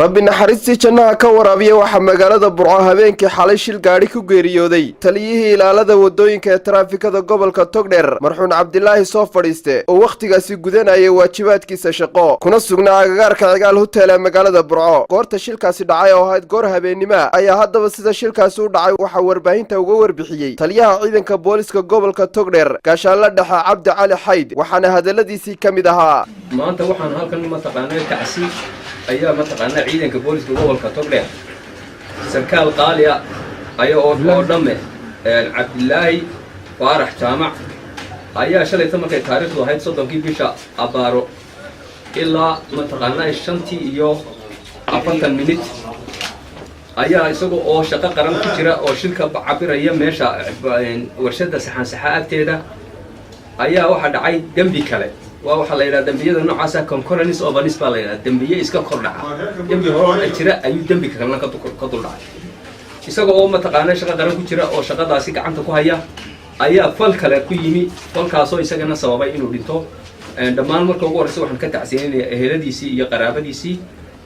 Rabbi naxariistii jannaha ka waraabiya. Waxaa magaalada Burco habeenkii xalay shil gaadhi ku geeriyooday taliyihii ilaalada wadooyinka ee taraafikada gobolka Togdheer, marxuun Cabdilaahi Soo Fadhiiste, oo wakhtigaasi gudanayay waajibaadkiisa shaqo, kuna sugnaa agagaarka Cigaal Hotel ee magaalada Burco goorta shilkaasi dhacay oo ahayd goor habeennimoa. Ayaa haddaba sida shilkaasi u dhacay waxaa warbaahinta uga warbixiyey taliyaha ciidanka booliska gobolka Togdheer, gaashaanla dhexe Cabdi Cali Xayd, waxaana hadalladiisii ka mid ahaa: Maanta waxaan halkan mataqaanaa tacsi ayaa mataqaanaa ciidanka booliska gobolka Togdheer sarkaal qaaliya aya oo dhamme Cabdilaahi Faarax Jaamac ayaa shalayta markay taariikhdu ahayd 30-kii bisha abbaaro ilaa mataqaanaa 5:40 ayaa isaga oo shaqo qaran ku jira oo shilka cabiraya meesha warshadda Saxansaxa agteeda ayaa waxaa dhacay dembi kale. Waa waxaa la yidhaha dembiyada noocaasa concurrent offense baa la yidhaha, dembiye iska kor dhaca. Dembi hore jira ayuu dembi kalena ka dul dhacay. Isaga oo mataqaana shaqo qaran ku jira oo shaqadaasi gacanta ku haya ayaa fal kale ku yimi, falkaasoo isagana sababay inuu dhinto. Dhammaan marka ugu horreysa waxaan ka tacsiinanayaa eheladiisii iyo qaraabadiisii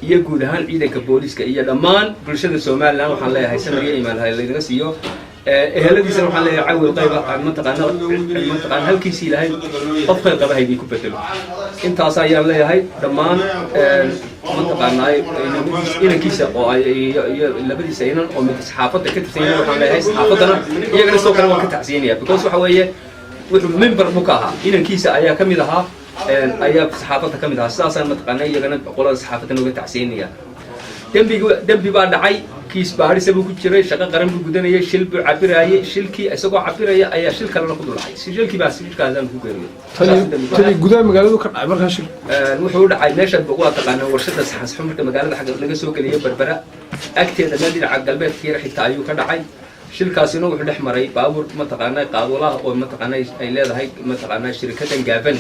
iyo guud ahaan ciidanka booliska iyo dhammaan bulshada Somaliland. Waxaan leeyahay samir iyo iimaan ha laynaga siiyo. Eheladiisana waxaan leeyahay cawil qayba mataqaana halkiisi Ilaahay qof khayr qaba haydii ku bedelo. Intaas ayaan leeyahay. Dhammaan mataqaanaa inankiisa oo iyo labadiisa inan oo mid saxaafadda ka tirsan yahay, waxaan leeyahay saxaafaddana iyagana sidoo kale waan ka tacsiinaya, because waxa weeye wuxuu member buu ka ahaa, inankiisa ayaa kamid ahaa, ayaa saxaafadda ka mid ahaa. Sidaasaan mataqaana iyagana qolada saxaafaddana uga tacsiinaya. Dembig dembi baa dhacay, kiis baadhisa buu ku jiray, shaqo qaran buu gudanayay, shil buu cabiraayay. Shilkii isagoo cabiraya ayaa shil kalena ku dul dhacay. Shilkii baa shilkaasaan ku geeriyay. Tani gudaha magaaladu ka dhacay markaa shil? Wuxuu u dhacay meesha waa taqaanaa warshada Saxansaxo, marka magaalada xagga laga soo geliyay Berbera agteeda, meel dhinaca galbeedka yar xigta ayuu ka dhacay. Shilkaasina wuxuu dhex maray baabuur mataqaanaa qaadwalaha oo mataqaanaa ay leedahay mataqaanaa shirikadan Gaaban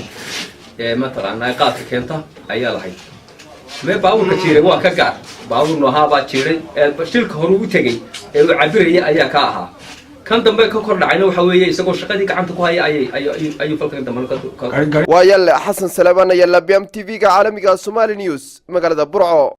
ee mataqaanaa qaadka keenta ayaa lahayd. Mee baabuurka jiiray waa ka gaar, baabuur noohaabaa jiiray. Ee shilka hore u tegey ee uu cabiraya ayaa ka ahaa. Kan dambe ka kor dhacayna waxa weeye isagoo shaqadii gacanta ku haya ayay ayuu falkan dambena ka Waa Yalle Xasan Salebaan, Yalla, BM TV-ga caalamiga Somali News, magaalada Burco.